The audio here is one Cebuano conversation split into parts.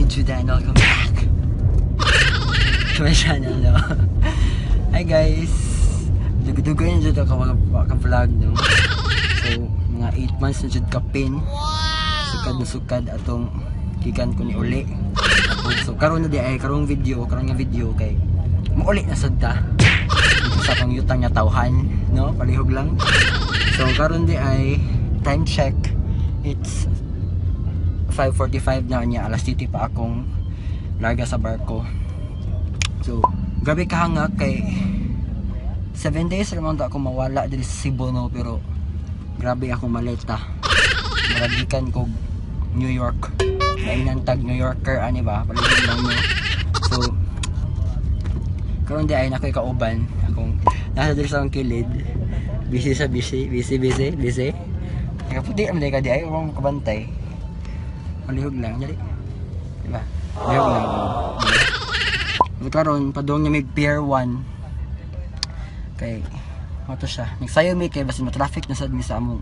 Judah and welcome back to my channel, no? Hi guys! Dugay-dugay na jud ako ka-vlog, no? So, mga 8 months na jud ka pin. Sukad na sukad atong gikan ko ni uli. So, karon na di ay, karong video, karon nga video kay mauli na sad ta. Dito sa akong yutang nga tawhan, no? Palihog lang. So, karon di ay time check. It's 5:45 na niya, alas 7 pa akong larga sa barko. So, grabe kahanga kay 7 days ra man ako mawala diri sa Cebu, no, pero grabe akong maleta. Murag gikan kog New York. Mainan tag New Yorker ani ba? Palihog lang, no. So, karon di ay nakoy kauban akong nasa diri sa akong kilid. Busy sa busy, busy busy, busy. Nakaputi man ka di ay akong kabantay. Palihog lang, dali. Diba? Palihog lang. So karon padung na mig Pier 1. Kay mo to siya. Nagsayo mi kay basin ma-traffic na sad mi sa among.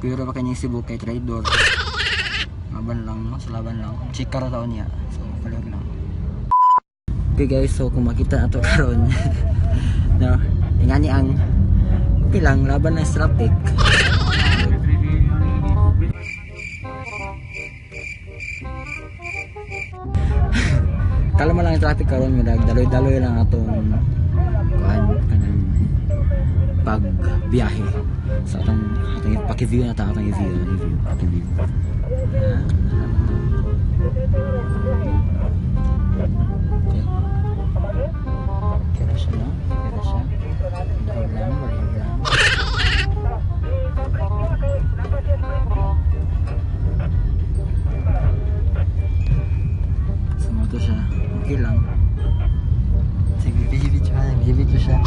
Pero ba kanyang Cebu kay trader. Laban lang, no? Sa laban lang. Chika ra taon niya. So palihog lang. Okay guys, so kung makita na to karon, no, ingani ang okay lang, laban lang sa traffic. Kalma lang ang traffic karon, murag daloy-daloy lang atong kuan kanang pagbiyahe sa atong paki-view na ta, atong i-view, i-view, i-view. Okay. Kira siya, no? Kira siya. Dahil lang, wala lang. So, mo to siya. Okay lang. Sige, video siya. Video siya.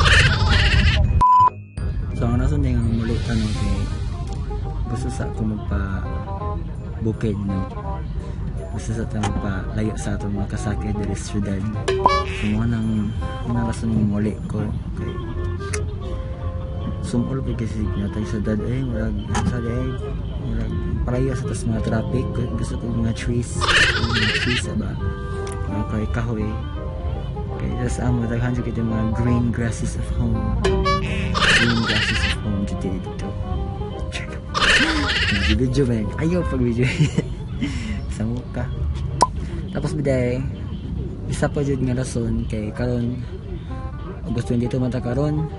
So, ang rason din ang muli ka, no, kay gusto sa ako magpa-bukid, no? Gusto sa ito magpa-layo sa atong mga kasakit diri sa syudad. So, mo nang mga rason ng muli ko. Kay sumul pa kasi natay sa dad eh, murag sa eh, murag palayo sa tas mga traffic. Gusto ko mga trees, mga trees ba? Mga kahoy kahoy. Kay tas amo daghan jud kita mga green grasses of home. Green grasses of home jud dito. Video man. Ayaw pag video. Sa muka. Tapos biday, isa pa jud nga rason kay karon August 22 man ta karon.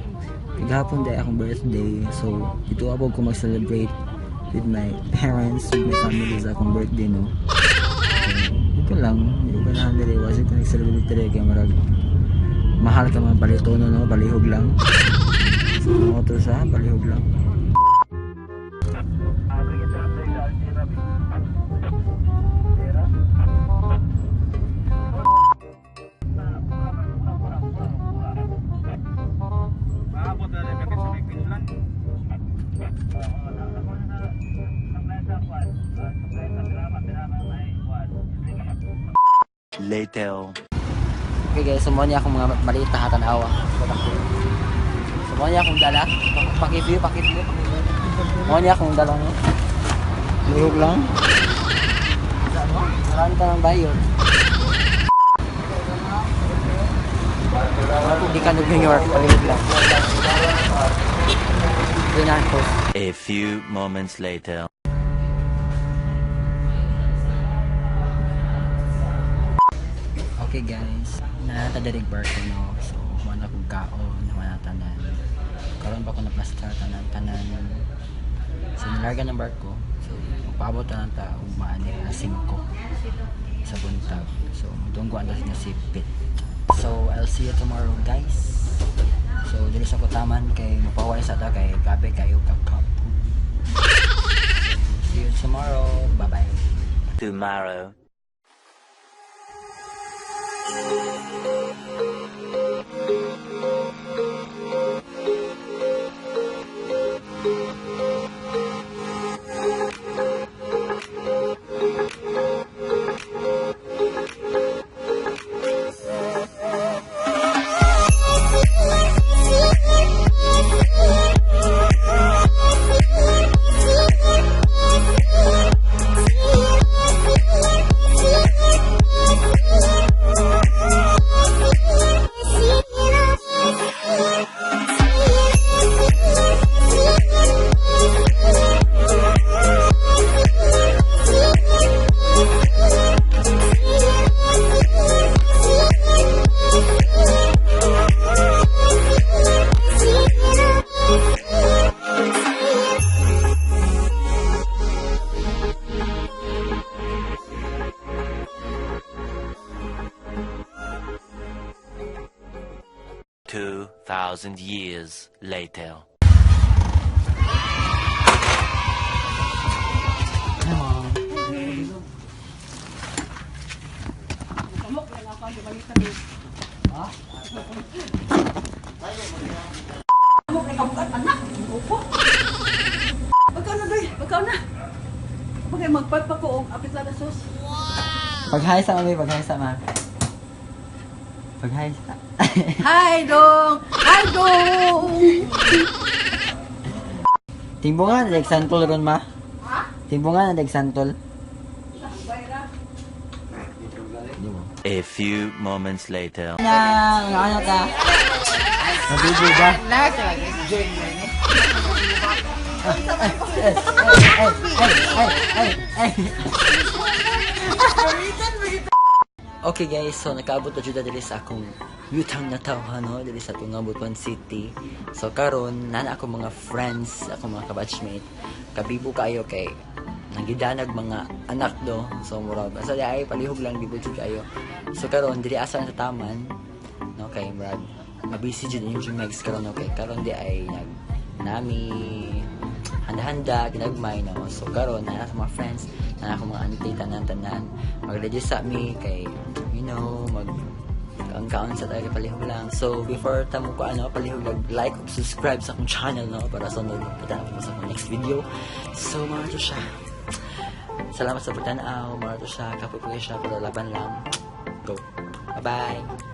Kagahapon day akong birthday. So dito ako ko mag-celebrate with my parents, with my family sa akong birthday, no. So, dito lang, hindi ko ganahan diri, wala ko nag-celebrate diri kay murag mahal ka mga palitono, no, palihog lang. So mo to sa palihog lang. Later. Okay guys, so mo niya akong mga malita ha, tanawa. So mo niya akong dala. Paki-view, paki-view, paki-view. Mo niya akong dala, no. Lihog lang. Marami ka ng bayo. Hindi ka nag New York, palihog lang. Yun ako. A few moments later. Okay guys, natadarig barko, no. So, wala kong kaon, wala tanan. Karon pa ko na plaster tanan tanan. So, nilarga ng barko. So, magpaabot na ta ugmaan ni alas 5 sa buntag. So, mudunggo ang nga si Pit. So, I'll see you tomorrow guys. So, dili sa kutaman kay mapahuway sa ta kay grabe kayo kakap. So, see you tomorrow. Bye-bye. Tomorrow. 2,000 years later. Hi, Mom. Anak, opo. Pagkaon na, doy. Pagkaon na. Pagkay magpatpa ko og apit na sos. Pag-hi sa mami, pag-hi sa ma. Pag-hi sa. Hi, dong. Hi, dong. Timbungan, na santol ron ma. Timbungan na santol. Bayra. Di mo. A few moments later. Na, ano ta? Mabibo ba? Ay, ay, ay, ay. Okay guys, so nakaabot na jud diri sa akong yutang na tawhan no, diri sa atong Butuan City. So karon nana ako mga friends, ako mga kabatchmate. Kabibo kayo kay nagidanag mga anak do. So murag asa di ay palihog lang bibo jud kayo. So karon diri asa na sa taman no kay murag mabisi jud yung Gmex karon, okay. Karon di ay nag nami handa-handa ginagmay no. So karon na sa mga friends na ako mga auntie tanan-tanan mag-ready sa mi kay mag ang kaon sa tayo palihog lang. So before tamo ko ano palihog lag like ug subscribe sa akong channel no para sa sunod kita na sa akong next video. So mga to siya. Salamat sa pagtanaw, mga to siya, kapoy ko siya pero laban lang. Go. Bye-bye.